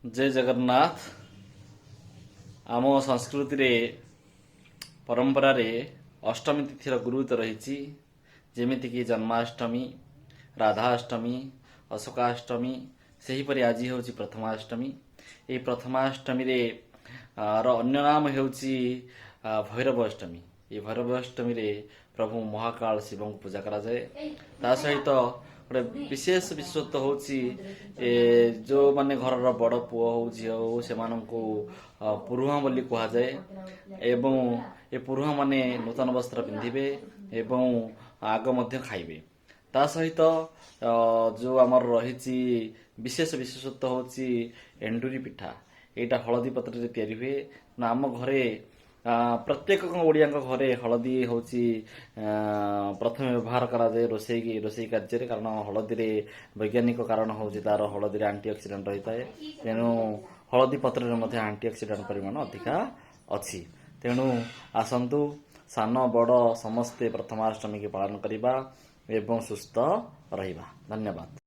ଜୟ ଜଗନ୍ନାଥ। ଆମ ସଂସ୍କୃତିରେ, ପରମ୍ପରାରେ ଅଷ୍ଟମୀ ତିଥିର ଗୁରୁତ୍ୱ ରହିଛି। ଯେମିତିକି ଜନ୍ମାଷ୍ଟମୀ, ରାଧାଷ୍ଟମୀ, ଅଶୋକାଷ୍ଟମୀ, ସେହିପରି ଆଜି ହେଉଛି ପ୍ରଥମାଷ୍ଟମୀ। ଏହି ପ୍ରଥମାଷ୍ଟମୀରେ ର ଅନ୍ୟ ନାମ ହେଉଛି ଭୈରବ ଅଷ୍ଟମୀ। ଏହି ଭୈରବ ଅଷ୍ଟମୀରେ ପ୍ରଭୁ ମହାକାଳ ଶିବଙ୍କୁ ପୂଜା କରାଯାଏ। ତା ସହିତ ଗୋଟେ ବିଶେଷ ବିଶେଷତ୍ୱ ହେଉଛି, ଯେଉଁମାନେ ଘରର ବଡ଼ ପୁଅ ହଉ, ଝିଅ ହଉ, ସେମାନଙ୍କୁ ପୁରୁହାଁ ବୋଲି କୁହାଯାଏ ଏବଂ ଏ ପୁରୁହାଁ ମାନେ ନୂତନ ବସ୍ତ୍ର ପିନ୍ଧିବେ ଏବଂ ଆଗ ମଧ୍ୟ ଖାଇବେ। ତା ସହିତ ଯେଉଁ ଆମର ରହିଛି ବିଶେଷ ବିଶେଷତ୍ୱ ହେଉଛି ଏଣ୍ଡୁରି ପିଠା। ଏଇଟା ହଳଦୀ ପତ୍ରରେ ତିଆରି ହୁଏ ନା। ଆମ ଘରେ, ପ୍ରତ୍ୟେକ ଓଡ଼ିଆଙ୍କ ଘରେ ହଳଦୀ ହେଉଛି ପ୍ରଥମେ ବ୍ୟବହାର କରାଯାଏ ରୋଷେଇ କାର୍ଯ୍ୟରେ। କାରଣ ହଳଦୀରେ ବୈଜ୍ଞାନିକ କାରଣ ହେଉଛି ତାର ହଳଦୀରେ ଆଣ୍ଟି ଅକ୍ସିଡାଣ୍ଟ ରହିଥାଏ। ତେଣୁ ହଳଦୀ ପତ୍ରରେ ମଧ୍ୟ ଆଣ୍ଟି ଅକ୍ସିଡାଣ୍ଟ ପରିମାଣ ଅଧିକା ଅଛି। ତେଣୁ ଆସନ୍ତୁ, ସାନ ବଡ଼ ସମସ୍ତେ ପ୍ରଥମାଷ୍ଟମୀକି ପାଳନ କରିବା ଏବଂ ସୁସ୍ଥ ରହିବା। ଧନ୍ୟବାଦ।